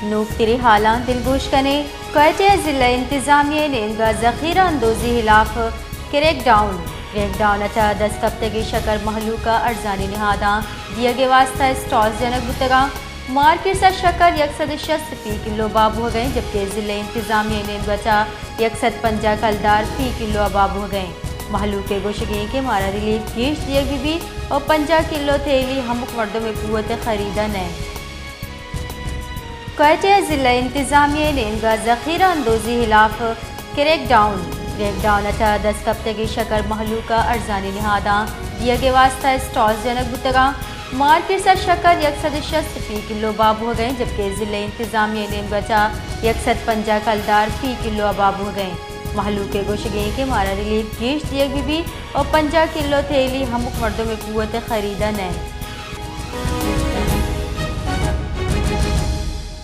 نوکتریں حالاں دلگوش کنیں۔ کوئٹہ ءِ ضلع انتظامیہ ءِ نیمگ ءَ ذخیرہ اندوزی ءِ ہلاف کریک ڈاؤن۔ کریک ڈاؤن ءِ تہ ءَ دست کپتگیں شکر مہلوک ءَ ارزانی نہاداں دیگ ءِ واستہ اسٹالز جنگ بوتگ اَنت۔ مارکیٹس ءَ شکر یک سد ءُ شست فی کلو بہا بوہگ ءَ اِنت، جبکہ ضلع انتظامیہ ءِ نیمگ ءَ چہ یک سد پنجاہ کلدار فی کلو ءَ بہا بوہگ ءَ اِنت۔ مہلوک ءِ گوشگ اِنت کہ مارا ریلیف گیش دیگ بہ بیت ءُ پنجاہ کلو تیلی ہمک مردم ءِ قوت ءِ خرید ءَ نہ اِنت۔ کوئٹہ ءِ ضلع انتظامیہ ءِ نیمگ ءَ ذخیرہ اندوزی ءِ ہلاف کریک ڈاؤن۔ کریک ڈاؤن ءِ تہ ءَ دست کپتگیں شکر مہلوک ءَ ارزانی نہاداں دیگ ءِ واستہ اسٹالز جنگ بوتگ اَنت۔ مارکیٹس ءَ شکر یک سد ءُ شست فی کلو بہا بوہگ ءَ اِنت، جبکہ ضلع انتظامیہ ءِ نیمگ ءَ چہ یک سد پنجاہ کلدار فی کلو ءَ بہا بوہگ ءَ اِنت۔ مہلوک ءِ گوشگ اِنت کہ مارا ریلیف گیش دیگ بہ بیت ءُ پنجاہ کلو تیلی ہمک مردم ءِ قوت ءِ خرید ءَ نہ اِنت۔